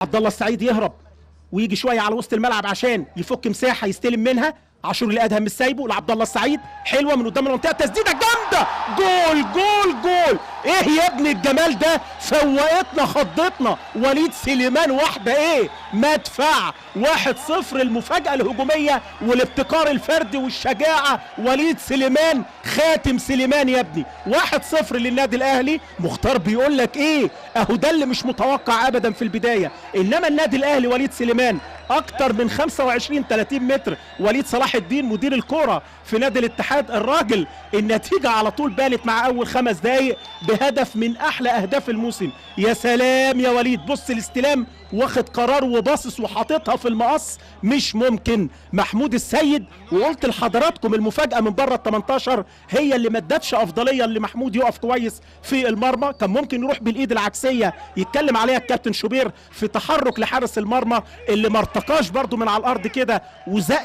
عبد الله السعيد يهرب ويجي شوية على وسط الملعب عشان يفك مساحة يستلم منها. عاشور لادهم مش سايبه لعبد الله السعيد، حلوة من قدام المنطقة، تسديده جامدة، جول جول جول. ايه يا ابن الجمال ده، فوقتنا خضتنا وليد سليمان، واحدة ايه مدفع. 1-0. المفاجاة الهجومية والابتكار الفردي والشجاعة، وليد سليمان خاتم سليمان يا ابني. 1-0 للنادي الاهلي. مختار بيقول لك ايه، اهو ده اللي مش متوقع ابدا في البداية، انما النادي الاهلي وليد سليمان اكتر من 25 30 متر. وليد صلاح الدين مدير الكورة في نادي الاتحاد، الراجل النتيجة على طول بانت مع اول 5 دقايق بهدف من احلى اهداف الموسم. يا سلام يا وليد، بص الاستلام، واخد قرار وباصص وحاططها في المقص، مش ممكن. محمود السيد، وقلت لحضراتكم المفاجاة من بره ال 18 هي اللي ما ادتش افضلية لمحمود يقف كويس في المرمى، كان ممكن يروح بالايد العكسيه يتكلم عليها الكابتن شوبير في تحرك لحارس المرمى اللي ما ارتقاش برده من على الارض كده وزق.